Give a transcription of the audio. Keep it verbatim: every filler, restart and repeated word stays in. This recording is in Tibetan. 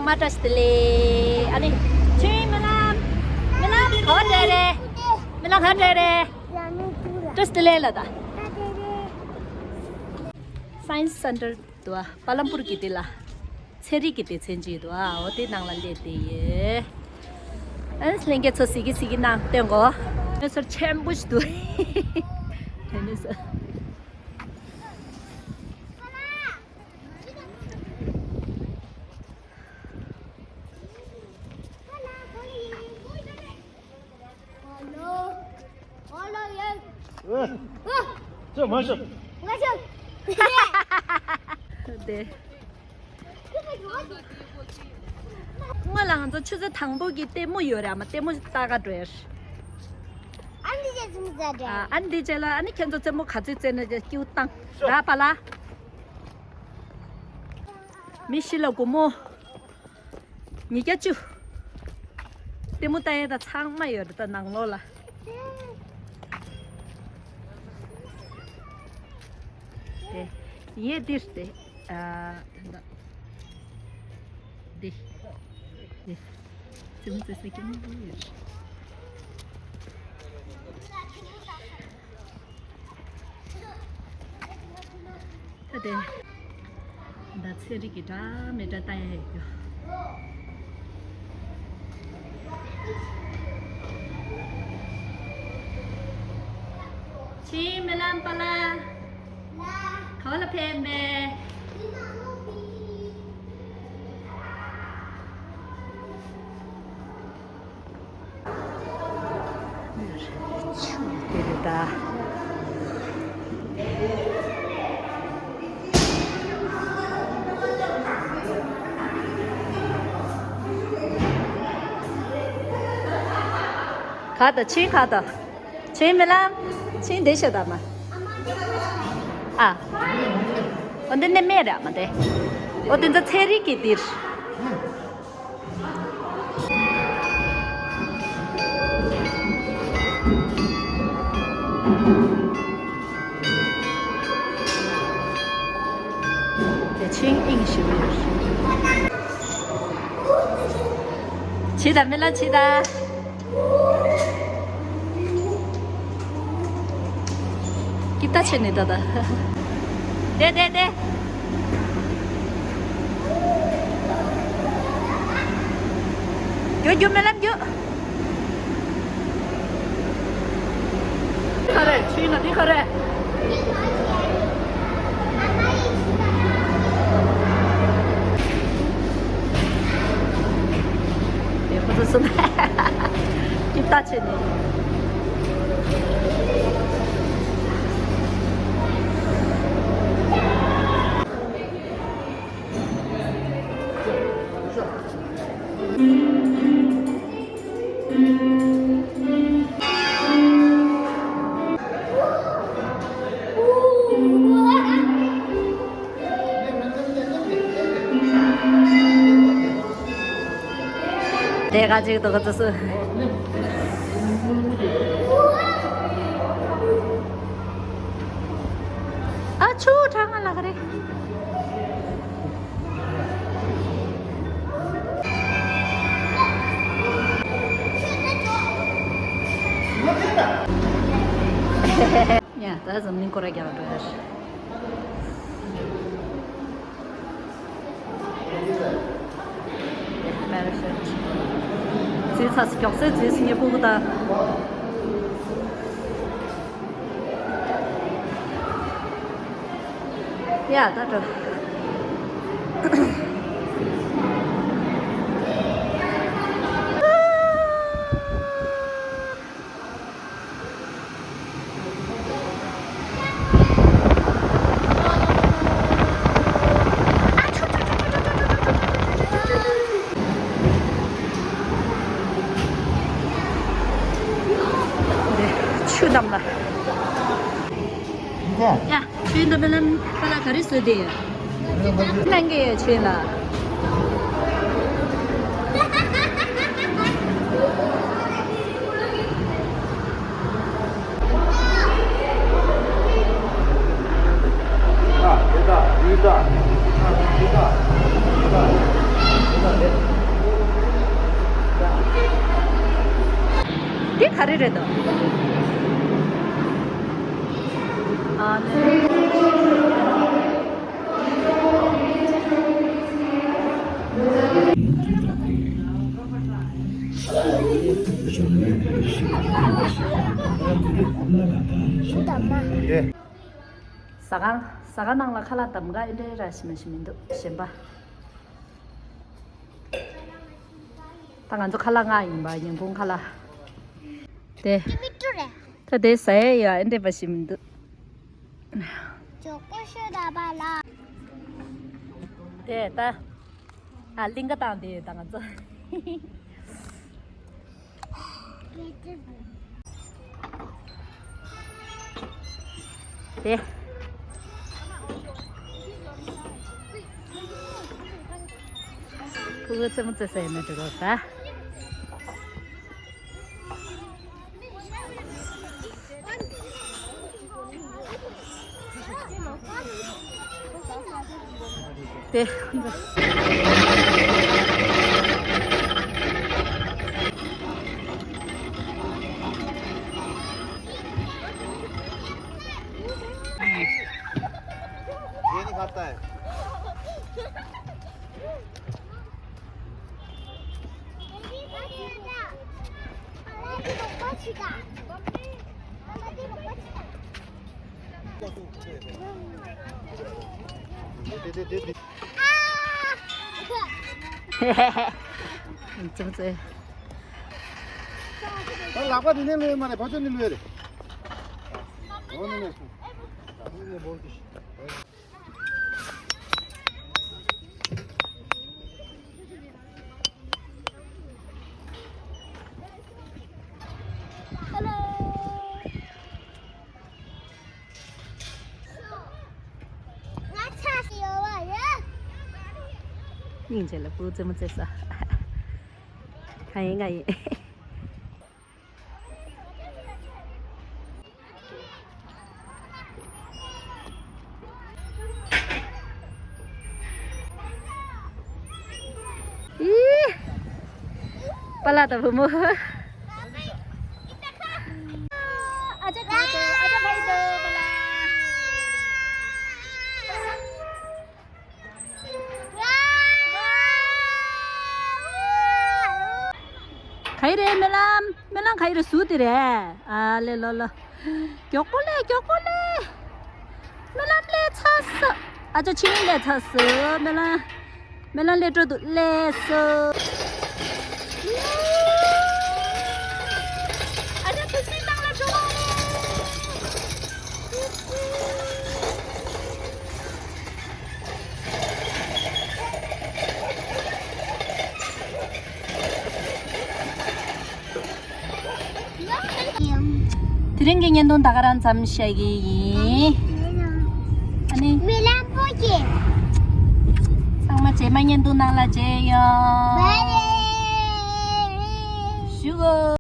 མ་བཀྲ་ཤིས་བདེ་ལེགས། ཨ་ནི། ཆུའི་རྨི་ལམ། རྨི་ལམ་ག་བ་འདྲ་རེད། རྨི་ལམ་ག་འདྲ་རེད། བཀྲ་ཤིས་བདེ་ལེགས་ལ་ད། Science Center འདུག་ཨ། པ་ལམ་པུར་གྱི་དེ་ལ། ཚན་རིག་གི་སྡེ་ཚན་ཅིག་འདུག་ཨ། འོ་དེ་ནང་ལ་སླེབས་བསྡད་ཡོད། ཨ་ལྷན་རྒྱས་ཚོ་གཟིགས་ཀྱི་གཟིགས་ཀྱི་གནང་སྟོན་གོ། ངས་ཚོར་ཆེན་པོ་ཞིག་འདུག་དེ་ནས་ཚོ། ཨེ། ཅོ་མ་ཤོག་ང་ཤོག་དེ། སྔོན་ལ་ང་ཚོ་ཆུ་ཚོད་དང་པོ་གི་ལྟད་མོ་ཡོད་རེད། ཨ་མ་ལྟད་མོ་ལྟ་ག་འགྲོ་ཡ་རེད། ཨ་འདི་རྗེས་ཙི་མི་ཟ་འདྲ། ཨ་ཨ་འདི་རྗེས་ལ་ཨ་ནི་ཁྱེད་ཚོ་རྩེད་མོ་ག་ཚོད་རྩེ་ན་རྗེས་སྐྱིད་པོ་བཏང་། ཤོག་ར་པ་ལ། མི་ཤི་ལ་སྒོར་མོ། ཉིས་བརྒྱ་བཅུ། ལྟད་མོ་ལྟ་ཡས་དང་ཚང་མ་ཡོད་རེད་ད་ནང་ལོགས་ལ། དེ། ཡས་འདིར་དེ། ཨ། ད་ད། འདི། འདི། ལྟད་མོ་རྩེ་ས་སྐྱིད་པོ་ཡོད་རེད། ད་དེ། ད་ཚན་རིག་གི་འདྲ་མི་འདྲ་ལྟ་ཡ་ཡོད་རྒྱུ། ཆིང་རྨི་ལམ་པ་ལགས། ག་བ་ལ་ཕེབས་མེད། ཆུ་དེ་རེད་ད། ག་ད་ཆིང་ག་ད། ཆིང་རྨི་ལམ། ཆིང་འདི་ཤོད་ད་མ། ཨ། འོ་འདི་ནི་སྨན་རེད་མ་དེ། འོ་དེ་ཚོ་ཚན་རིག་གི་འདིར། དེ་ཆིང་ཨིང་ཞིག་ཡོད། ཕྱི་ད་རྨི་ལམ་ཕྱི་ད། སྐྱིད་ད་ཆེ་ནི་ད་ད། དེ་དེ་དེ། རྒྱུ་རྒྱུ་རྨི་ལམ་རྒྱུ། འདི་ག་རེ། ཕྱི་ན་འདི་ག་རེ། དེ་ཁོ་ཚོ་སུ་ན་སྐྱིད་ད་ཆེ་ནི། དེ་ག་ཅིག་འདུག་ག་ཚོད་སུ། ཨ་ཆུ་གྲང་ང་ལ་ག་རེ། ཡ་ད་འཛམ་གླིང་སྐོར་ར་རྒྱག་འགྲོ་ཡ་རེད། Parachute. རྫིས་ཚ་སི་མགྱོགས་སེ་རྫིས་སི་ངས་ཕུ་གུ་ད། ཡ་ད་འགྲོ། ཆུ་འདམ་ལ། ཡ། ཆུའི་འདབ་མ་ལ་པ་ལ་ག་རེ་བཟོས་ཏེ་ཡོད། གནང་གི་ཡོད་ཆུའི་ལ། རེད་རེད་དོ། ཨ་ནི། ཟ་ཁང་། ཟ་ཁང་ནང་ལ་ཁ་ལག་གདམ་ག་ཨེ་འདྲའི་ར་ཞིམ་པ་ཞིག་མི་འདུག་གཞན་པ། ད་ང་ཚོ་ཁ་ལག་མངགས་ཡིན་པ། ཉིན་གུང་ཁ་ལག་དེ། ད་དེ་ཟ་ཡས་ཡ་ཨེ་འདྲས་པ་ཞིག་མི་འདུག་མགྱོགས་པོ་ཤོད་ད་པ་ལ། དེ་ད། ཨ། གླིང་ག་བཏང་དེ་ཡོད་ད་ང་ཚོ། དེ། ཕྲུ་གུ་རྩེད་མོ་རྩེ་ས་ཡིན་ན་འགྲིག་གོ་ད། དེ། ཙམ་ཙེ། ད་ལག་པ་དེ་ནས་ལོས་མ་རེད། ཕ་ཚོ་ནས་ལོས་རེད། འོ་ནས་ནས་སོང་། འོ་ནས་འབོར་གྱི། སྙིང་རྗེ་ལ་བུ་རྩེད་མོ་རྩེ་ས། ང་ཡིན་ང་ཡིན། ཨི། པ་ལགས་དང་བུ་མོ། ཨ་ཅག་ཁ་དོ། ཨ་ཅག་ཁ་ཡི་དོ་པ་ལགས། ག་ཡི་རེད་སྨོན་ལམ། སྨོན་ལམ་ག་ཡི་རེད། ཟུག་དེ་རེད། ཨ་ལེ་ལོ་ལོ། མགྱོགས་པོ་ལེ། མགྱོགས་པོ་ལེ། སྨོན་ལམ་ལེ་ཚར་སོང་། ཨ་ཅག་ཆིང་ལེ་ཚར་སོང་། སྨོན་ལམ། སྨོན་ལམ་ལེ་འགྲོ་འདུག་ལེ་སོང་། ཨ་ཅག་ཐུགས་སྲས་ནང་ལ་འགྲོ་བ་རེད། དེ་རིང་གི་བརྙན་ཐུང་ད་ག་རང་མཚམས་བཞག་གི་ཡིན། ཨ་ནི། རྨི་ལམ་པོ་ཆེ། ཚང་མ་རྗེས་མ་བརྙན་ཐུང་ནང་ལ་མཇལ་ཡོང་། བཱའི་བཱའི། ཞུ་གོ།